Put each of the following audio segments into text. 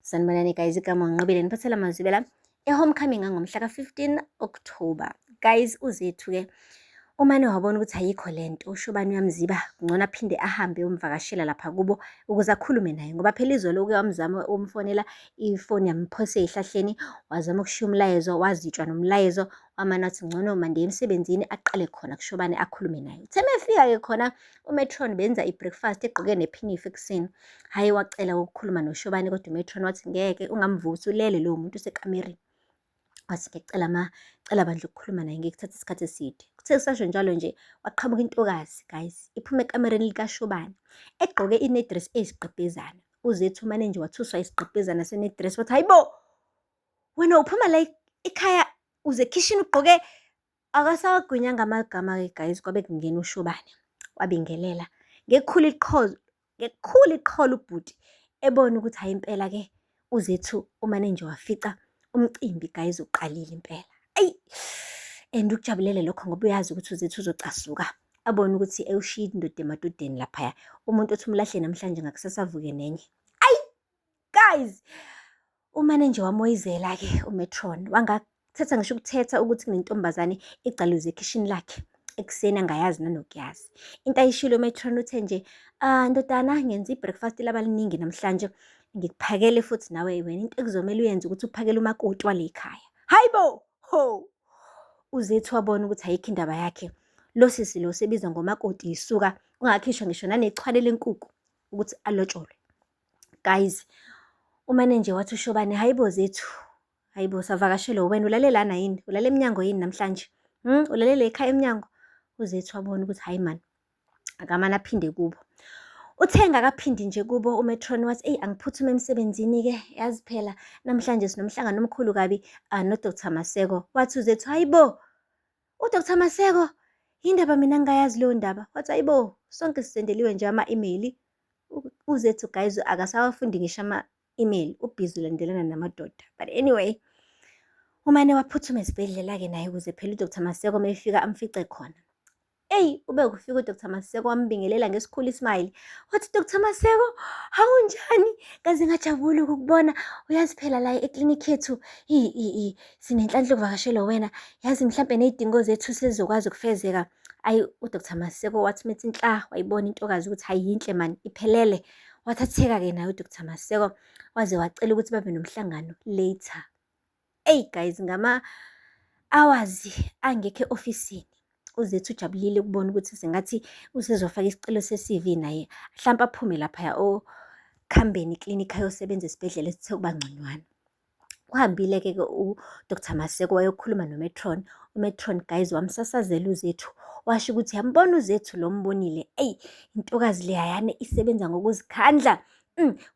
Sanibonani guys, igama uNqobile niphathela amazwibela e-homecoming angomhla ka-15 October. Guys, uZethu-ke umane wabona ukuthi ayikho lento, uShobani uyamziba, ngcono aphinde ahambe uyomvakashela lapha kubo ukuze akhulume naye ngoba phela izolo uke wamzama umfonela ifoni yamphose ezihlahleni, wazama ukushiya umlayezo, wazitshwa nomlayezo, wamane wathi ngcono mandiye emsebenzini aqale khona kuShobani akhulume naye. Uthe mefika-ke khona uMetron benza i-breakfast egqoke nephinifa ekuseni. Hhayi wacela ukukhuluma noShobani kodwa uMetron wathi ngeke ungamvusi ulele lowo muntu usekamereni. Wathi ngicela ma cela bandla ukukhuluma naye ngeke kuthathe isikhathi eside. Kuthe kusasho njalo nje waqhamuka intokazi guys iphuma ekamereni likaShobani egqoke inedress eyisigqebhezana. UZethu umane nje wathuswa isigqebhezana senedress wathi hayibo wena uphuma la ekhaya uze ekhishini ugqoke. Akasawagwinyanga amagama-ke guys kwabe kungena uShobane wabingelela ngekhulu iqhozo ngekhulu iqholo ubhuti ebona ukuthi hhayi impela-ke uZethu umane nje wafica umcimbi guys uqalile impela. Ayi and ukujabulele lokho ngoba uyazi ukuthi uZethu uzocasuka abone ukuthi ewushiya indoda emadodeni laphaya umuntu othi umlahle namhlanje ngakusasa avuke nenye. Ayi guys umane nje wamoyizela-ke uMetron wangathetha ngisho ukuthetha ukuthi kunentombazane egcaluze ekhishini lakhe ekuseni angayazi nanokuyazi. Into ayishilo uMetron uthe nje, ah ndodana ngenza i-breakfast labaliningi namhlanje ngikuphakele futhi nawe wena into ekuzomele uyenze ukuthi uphakele umakoti wale khaya. Hayi bo! Ho! UZethu wabona ukuthi ayikho indaba yakhe. Lo sisi lo sebizwa ngomakoti yisuka ungakhishwa ngisho nanechwane lenkukhu ukuthi alotsholwe. Guys, umane nje wathi uShobane, hayibo Zethu, hayibo savakashelwa wena ulale lana yini? Ulale emnyango yini namhlanje? Hmm? Ulalele ekhaya emnyango? UZethu wabona ukuthi hayi man, akamane aphinde kubo. Uthe engakaphindi nje kubo uMetron wathi eyi angiphuthume emsebenzini-ke yazi phela namhlanje sinomhlangano omkhulu kabi noDr Maseko. Wathi uZethu hayibo uDr Maseko yindaba mina ngingayazi leyo ndaba. Wathi hayibo sonke sisendeliwe nje ama-email. UZethu guys akasawafundi ngisho ama-email, ubhizi ulandelana namadoda. But anyway, umane waphuthuma esibhedlela-ke naye ukuze phela uDr Maseko uma efika amfice khona. Eyi, ube kufika uDr Maseko wambingelela ngesikhulu ismile. Wathi Dr Maseko, awunjani? Kaze ngajabula ukukubona. Uyazi phela la eklinikhi yethu sinenhlanhla yokuvakashelwa wena. Yazi mhlampe ney'dingo zethu sezizokwazi ukufezeka. Ayi uDr Maseko wathi methi nhla wayibona intokazi ukuthi hayi yinhle man iphelele. Wathatheka-ke naye uDr Maseko waze wacela ukuthi babe nomhlangano later. Eyi guys ngama hours angekho e-ofisini uZethu ujabulile ukubona ukuthi sengathi usezofaka isicelo se-CV naye hlampe aphume laphaya okhambeni iklinikhi ayosebenza esibhedlela esithe ukuba ngconywana. Uhambile-ke ke uDr Maseko wayokhuluma noMetron. UMetron guys wamsasazela uZethu washo ukuthi yambona uZethu lo mbonile. Eyi intokazi leyayane isebenza ngokuzikhandla.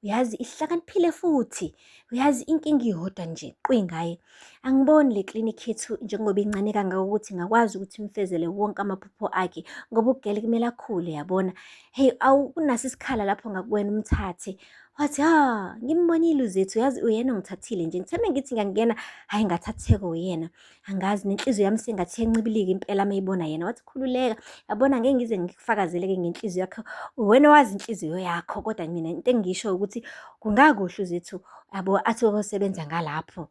Uyazi ihlakaniphile futhi. Uyazi inkinga iyodwa nje qwi ngaye. Angiboni le klinikhi yethu njengoba incane kangaka ukuthi ingakwazi ukuthi imfezele wonke amaphupho akhe ngoba ugele kumele akhule yabona. Hey awunaso isikhala lapho ngakuwena umthathe. Wathi ha ngimbonile uZethu yazi uyena ongithathile nje. Ngithe mengithi ngiyangena hayi ngathatheka uyena. Angazi nenhliziyo yami sengathi iyancibilika impela uma ibona yena. Wathi khululeka yabona ngeke ngize ngikufakazele-ke ngenhliziyo yakho. Wena wazi inhliziyo yakho kodwa mina into engisho ukuthi kungakuhle uZethu yabo athi osebenza ngalapho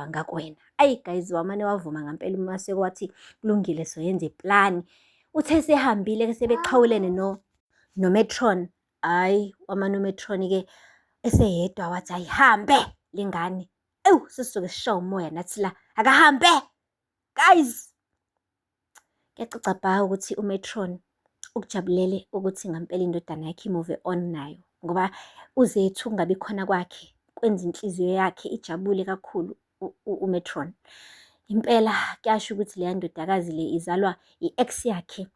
ngakuwena. Ayi guys wamane wavuma ngampela uMaseko wathi kulungile soyenza iplani. Uthe sehambile-ke sebexhawulene noMetron. Hhayi wamane uMetron-ke eseyedwa wathi ayihambe le ngane. Ewu sisuke sishawa umoya nathi la akahambe guys. Kuyacaca bha ukuthi uMetron ukujabulele ukuthi ngampela indodana yakhe i-move on nayo ngoba uZethu ukungabi khona kwakhe kwenza inhliziyo yakhe ijabule kakhulu uMetron. Impela kuyasho ukuthi leya ndodakazi le izalwa i-ex yakhe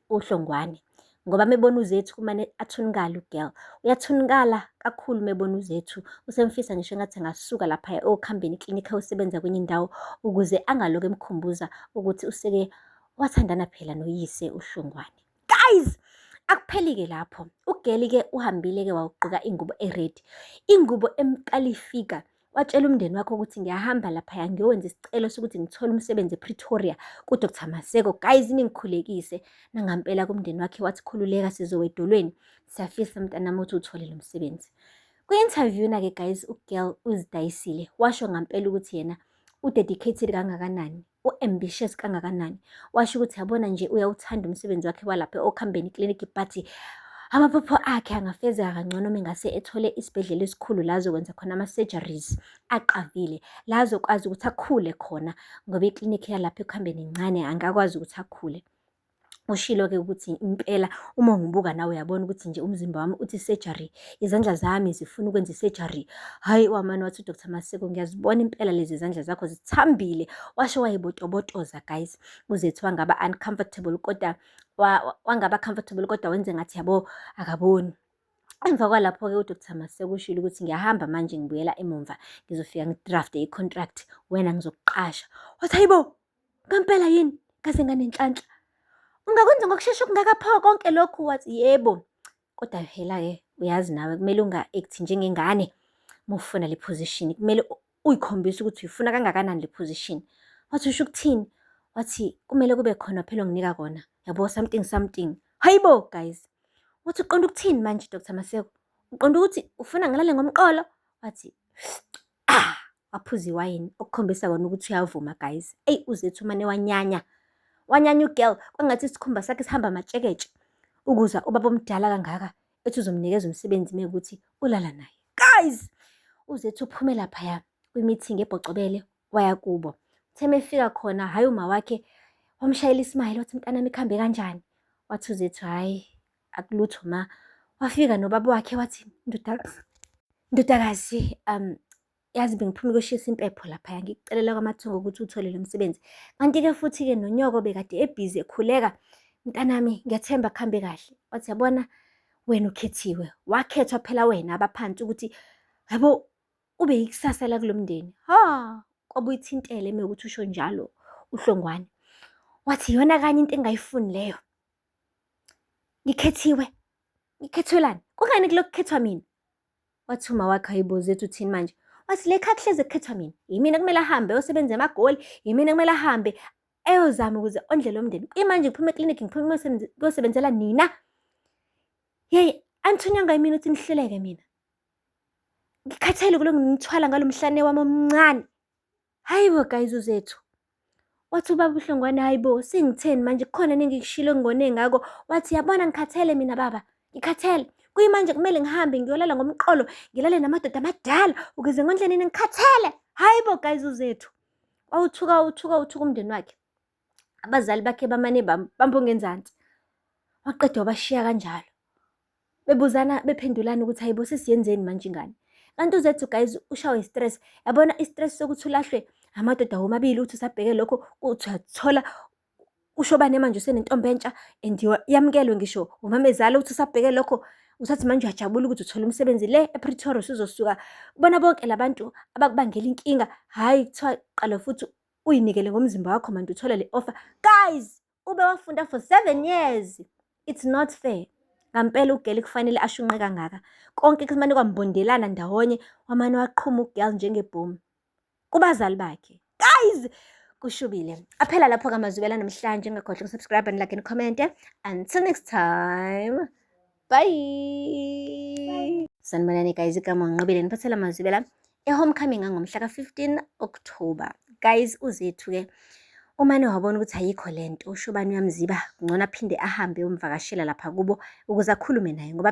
uHlongwane ngoba mebona uZethu kumane athunikale ugirl. Uyathunikala kakhulu mebona uZethu, usemfisa ngisho engathi angasuka laphaya okuhambeni iklinikhi ayosebenza kwenye indawo ukuze angalokhu emkhumbuza ukuthi useke wathandana phela noyise uHlongwane. Guys, akupheli-ke lapho. Ugeli-ke uhambile-ke wawugqoka ingubo e-red, ingubo emkalifika. Watshela umndeni wakhe ukuthi ngiyahamba laphaya ngiyowenza isicelo sokuthi ngithole umsebenzi ePretoria kuDr Maseko. Guys, ningikhulekise. Nangampela kumndeni wakhe wathi khululeka sizowa edolweni. Siyafisa mntanami ukuthi uthole lo msebenzi. Kwi-interview na-ke guys, u-girl uzidayisile, washo ngampela ukuthi yena u-dedicated kangakanani, u-ambitious kangakanani. Washo ukuthi yabona nje uyawuthanda umsebenzi wakhe walapha Okhambeni Clinic, but amaphupho akhe angafezeka kangcono uma engase ethole isibhedlela esikhulu la azokwenza khona ama-surgeries aqavile, la azokwazi ukuthi akhule khona ngoba iklinikhi yalapha Ekuhambeni incane, angakwazi ukuthi akhule. Ushilo-ke ukuthi impela uma ungibuka nawe uyabona ukuthi nje umzimba wami uthi surgery, izandla zami zifuna ukwenza i-surgery. Hhayi, wamane wathi u-Dr Maseko, ngiyazibona impela lezi zandla zakho zithambile. Washo wayibotobotoza guys. UZethu wangaba uncomfortable kodwa wangaba comfortable kodwa wenze ngathi yabo akaboni. Emva kwalapho-ke u-Dr Maseko ushilo ukuthi ngiyahamba manje ngibuyela emumva, ngizofika ngi-draft-e i-contract, wena ngizokuqasha. Wathi hayibo, ngampela yini? Ngaze nganenhlanhla. Ungakwenza ngokushesha okungaka pho konke lokhu? Wathi yebo. Kodwa phela-ke uyazi nawe kumele unga-act njengengane uma ufuna le position, kumele uyikhombise ukuthi uyifuna kangakanani le position. Wathi usho ukuthini? Wathi kumele kube khona phela onginika kona, yabo, something something. Hayibo guys, wathi uqonda ukuthini manje Dr Maseko? Uqonda ukuthi ufuna ngilale ngomqolo? Wathi ah, waphuza iwayini okukhombisa kona ukuthi uyavuma guys. Eyi, uZethu umane wanyanya, wanyanya u-girl, kwangathi isikhumba sakhe sihamba amatsheketshe ukuza ubaba omdala kangaka ethi uzomnikeza umsebenzi mekuthi ulala naye. Guys, uZethu uphume laphaya kwi-meeting ebhocobele waya kubo. Uthe mefika khona, hhayi, uma wakhe wamshayela ismayile, wathi mntanami kuhambe kanjani? Wathi uZethu hhayi akulutho ma. Wafika nobaba wakhe wathi ndodakazi, yazi bengiphuma ukuyoshisa impepho laphaya, ngikucelela kwamathongo ukuthi uthole lo msebenzi. Kanti-ke futhi-ke nonyoko bekade ebhizi ekhuleka, mntanami ngiyathemba kuhambe kahle. Wathi yabona wena ukhethiwe, wakhethwa phela wena abaphansi ukuthi yabo ube yikusasa la kulo mndeni. Ha, kwabuye ithintele mekuthi usho njalo uHlongwane. Wathi iyona kanye into engingayifuni leyo. Ngikhethiwe, ngikhethelani? Kungani kulokhu kukhethwa mina? Wathi uma wakhe hayibo Zethu uthini manje? Wathi le khaya kuhleze kukhethwa mina. Yimina kumele ahambe ayosebenza eMagoli, yimina kumele ahambe eyozama ukuze ondle lo mndeni. Imanje ngiphuma eklinikhi ngiphuma kuyosebenzela nina. Yeyi, anithunywanga yimina ukuthi nihluleke mina. Ngikhathele kulokhu ngithwala ngalo mhlane wami omncane. Hayi bo guys uZethu. Wathi ubaba uHlongwane, hayi bo, sengitheni manje, kukhona nengikushilo engingone ngako. Wathi yabona ngikhathele mina baba, ngikhathele. Kuyimanje kumele ngihambe ngiyolala ngomqolo, ngilale namadoda amadala ukuze ngondle nina, ngikhathele. Hayi bo guys uZethu. Wawuthuka uthuka uthuka umndeni wakhe. Abazali bakhe bamane bamba ongenzansi. Waqeda wabashiya kanjalo. Bebuzana bephendulana ukuthi hayibo sesiyenzeni manje ingane. Kanti uZethu guys ushawe i-stress. Yabona i-stress sokuthi ulahlwe amadoda womabili, uthi usabheke lokho uthi uyathola ushobane manje usenentombi entsha and yamukelwe ngisho umamezala, uthi usabheke lokho usathi manje uyajabula ukuthi uthole umsebenzi le ePretoria, usuzosuka kubona bonke labantu abakubangela inkinga. Hhayi, kuthiwa qala futhi uyinikele ngomzimba wakho manje uthole le offer. Guys, ube wafunda for 7 years. It's not fair. Ngampela u-girl kufanele ashunqe kangaka. Konke kumane kwambondelana ndawonye, wamane waqhuma u-girl njengebhomu kubazali bakhe. Guys, kushubile. Aphela lapho kamazubela namhlanje, ungakhohlwa uku-subscribe and like and comment. Until next time. Bye. Sanibonani guys, igama Nqobile niphathela amazwibela e-homecoming angomhla ka-15 October. Guys, uZethu-ke umane wabona ukuthi ayikho lento, ushobani uyamziba, ngcono aphinde ahambe uyomvakashela lapha kubo ukuze akhulume naye ngoba